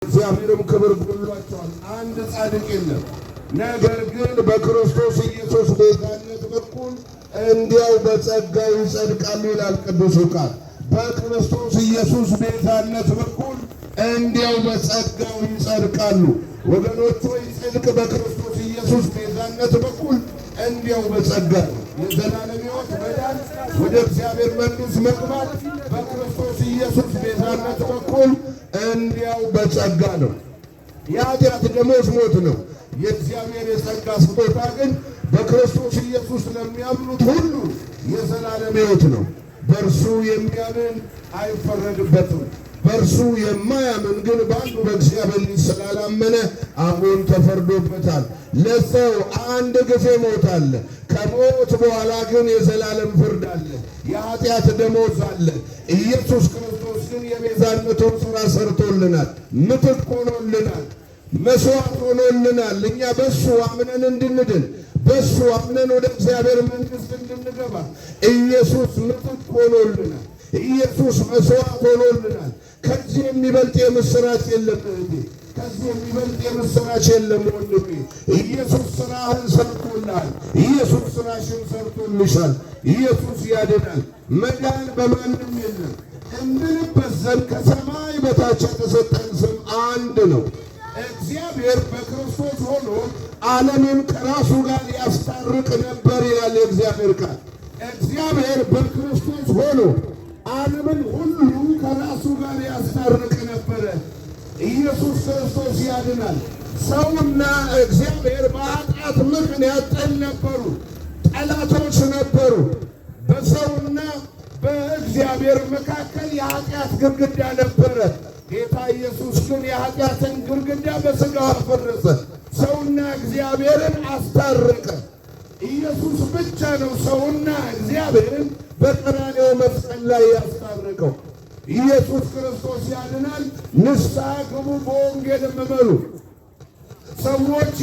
እግዚአብሔርም ክብር ጎድሏቸዋል። አንድ ጻድቅ የለም። ነገር ግን በክርስቶስ ኢየሱስ ቤዛነት በኩል እንዲያው በጸጋው ይጸድቃሉ ይላል ቅዱሱ ቃል። በክርስቶስ ኢየሱስ ቤዛነት በኩል እንዲያው በጸጋው ይጸድቃሉ። ወገኖች ሆይ፣ ጽድቅ በክርስቶስ ኢየሱስ ቤዛነት በኩል እንዲያው በጸጋ ነው። የዘላለም ሕይወት፣ መዳን፣ ወደ እግዚአብሔር መንግሥት መግባት በክርስቶስ ኢየሱስ ቤዛነት በኩል እንዲያው በጸጋ ነው። የኃጢአት ደመወዝ ሞት ነው። የእግዚአብሔር የጸጋ ስጦታ ግን በክርስቶስ ኢየሱስ ለሚያምኑት ሁሉ የዘላለም ሕይወት ነው። በእርሱ የሚያምን አይፈረድበትም። በእርሱ የማያምን ግን በአንዱ በእግዚአብሔር ልጅ ስላላመነ አሁን ተፈርዶበታል። ለሰው አንድ ጊዜ ሞት አለ። ከሞት በኋላ ግን የዘላለም ፍርድ አለ። የኃጢአት ደመወዝ አለ። ኢየሱስ ክርስቶስ ግን የቤዛነቱን ሥራ ሰርቶልናል። ምትክ ሆኖልናል። መስዋዕት ሆኖልናል። እኛ በሱ አምነን እንድንድን፣ በሱ አምነን ወደ እግዚአብሔር መንግሥት እንድንገባ ኢየሱስ ምትክ ሆኖልናል። ኢየሱስ መስዋዕት ሆኖልናል። ከዚህ የሚበልጥ የምስራች የለም እህቴ። ከዚህ የሚበልጥ የምስራች የለም ወንድሜ። ኢየሱስ ስራህን ሰርቶልሃል። ኢየሱስ ስራሽን ሰርቶልሻል። ኢየሱስ ያድናል። መዳን በማንም የለም። እንድንበት ዘንድ ከሰማይ በታች የተሰጠን ስም አንድ ነው። እግዚአብሔር በክርስቶስ ሆኖ ዓለምን ከራሱ ጋር ያስታርቅ ነበር ይላል የእግዚአብሔር ቃል። እግዚአብሔር በክርስቶስ ሆኖ ዓለምን ሁሉ ከራሱ ጋር ያስታርቅ ነበረ። ኢየሱስ ክርስቶስ ያድናል። ሰውና እግዚአብሔር በኃጢአት ምክንያት ጥል ነበሩ፣ ጠላቶች ነበሩ። በሰውና በእግዚአብሔር መካከል የኃጢአት ግድግዳ ነበረ። ጌታ ኢየሱስ ግን የኃጢአትን ግድግዳ በሥጋው አፈረሰ። ሰውና እግዚአብሔርን አስታረቀ። ኢየሱስ ብቻ ነው ሰውና እግዚአብሔርን በቀራንዮ መስቀል ላይ ያስታረቀው። ኢየሱስ ክርስቶስ ያድናል። ንስሐ ግቡ፣ በወንጌል እመኑ። ሰዎች